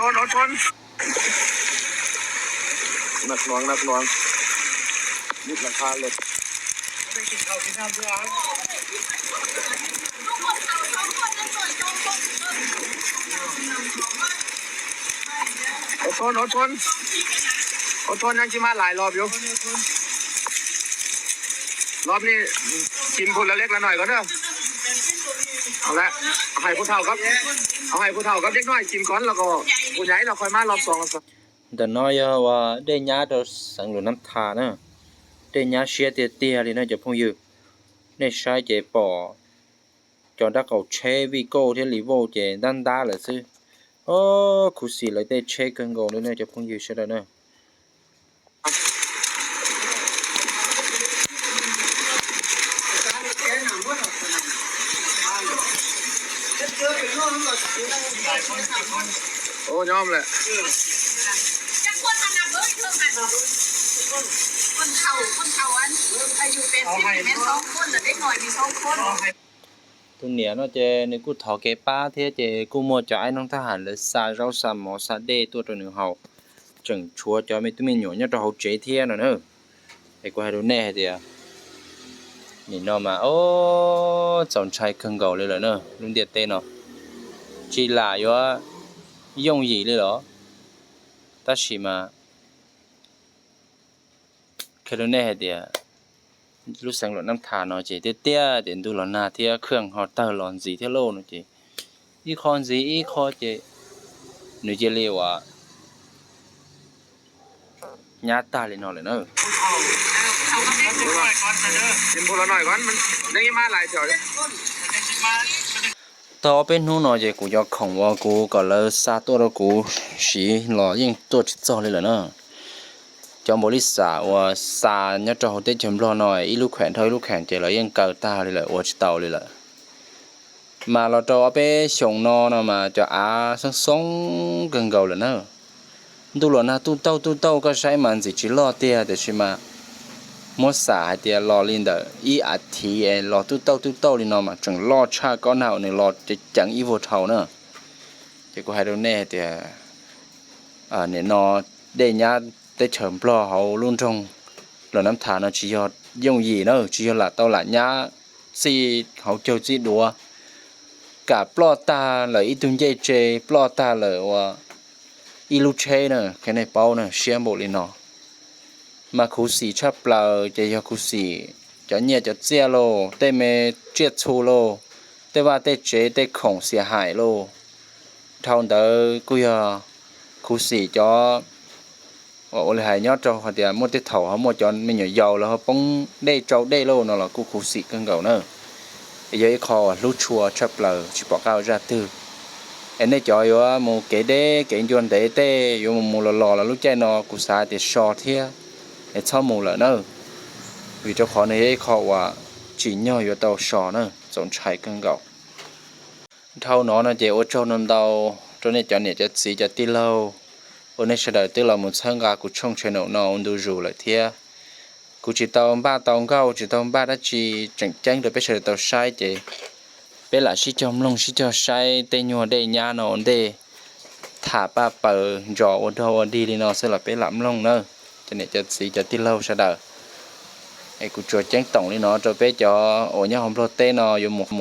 Ov, ov, ov, nag hnuav, nag hnuav, ib hla kha lawm. Ov, ov, ov, ov, ov, nag tsis mas lais los yus. Los ni, chim pum la lej la nois ko na. Hais pub thau kab, hais pub thau kab deb nuaj chim ko los ko, kuv nyaiv los qhov mas los xoo los xoo. Ntawm no yog uas dej nyab rau xeev Luam Nab Tha na. Dej nyab siab tiag tiag li no cov phooj ywg. Nej saib ces pom cov nrab qaum tsheb vij kauj thiab li vauj ces ntab ntab lawm xwb. Ob, khuv xim lawv tej tsheb kawg nkaus li na cov phooj ywg sawv daws na. Ov, nyob lawm. Tus niam no ces nws kuj thov kev pab thiab ces kuj muaj cov aib noob thab ham lawv xa zaub xa mov xa dej tuaj rau nws haus, tseem tshuav cov me tub me nyuam nyob rau hauv tsev thiab no na. Es kuv hais rau nej hais tias nim no mas ob, txaus ntshai kawg nkaus li lawm na, lub ntiaj teb no tsis lam yuav yooj yim li los, tab sis mas qhia rau nej hais tias lub xeev Luam Nab Tha no ces tiag tiag ces ntuj los nag thiab khwj ho tawg los ntxiv thiab lauj no ces ib qho ntxiv ib qho ces nws cia li uas nyab tag li no lawm na. Tau ob peb hnub no ces kuv cov khoom uas kuv kom lawv xa tuaj rau kuv siv los yeej tuaj tsis txog li lawm na. Cov npaum li xam uas xa nyob rau hauv teb chaws Nplog no ib lub kheem dhau ib lub kheem ces lawv yeej kaw tag li lawm, ua tsis tau li lawm. Mas los rau ob peb xyoos no no mas cov av xoob xoob kawg nkaus lawm na. Ntuj los nag tuj tauj tuj tauj koj saib mas ntxim tsis loj tiag tiam sis mas muab xam hais tias los li ntawm ib as thiv es los tuj tauj tuj tauj li no mas tseem loj tshaj kob nag uas nws los ceev ceev ib vuag dhau na. Ces kuv hais rau nej hais tias nim no dej nyab teb chaws Nplog hauv lub nroog Luam Nab Tha no tsis yog yooj yim na, tsis yog lam tau lam nyab txij hauv caug txij duav, kam ploj tag lawm ib tug ncej tsev, ploj tag lawm ua ib lub tsheb na, qhia nej paub na, siab npaum li no. Mas khuv xim tshaj plaws ces yog khuv xim cov nyiaj cov txiaj lauj, tej me tsiaj txhu lauj, tej vaj tej tsev tej khoom xiam haim lauj. Dhau ntawd kuj yog khuv xim cov uas ua li hais nyob rau hais tias muaj tej thaum ho muaj cov me nyuam yaus lawv ho poob dej tsau dej lauj no los kuj khuv xim kawg nkaus na. Es yog ib qho uas hlub tshua tshaj plaws tsis pom qab ua zaj twg. Es nej cov yuav mus kev deb kev ncua ntev tej yuav mus mus los los los lub caij no kuv xav tias so thiab es txhob mus lawm na, vim rau qhov nws yog ib qho uas tsim nyog yuav tau so na, txaus ntshai kawg nkaus. Dhau no no ces ua tsaug ntau ntau rau nej cov niam cov txiv cov tij laug uas nej sawv daws twb los mus txhawb nqa kuv tshooj channel no ua ntu zus lawm thiab. Kuv tsis tau npaj tau nkauj tsis tau npaj dab tsi tseem ceeb rau peb sawv daws tau saib ces peb lam sib cog mloog sib cog saib tej nyuag dej nyab no ua ntej tham paj paws ntsos ua dog ua dig li no xwb los peb lam mloog nawb cov niam cov txiv cov tij laug sawv daws. Es kuv tsuas ceeb toom li no rau peb cov uas nyob hauv Nplog teb no yuav mus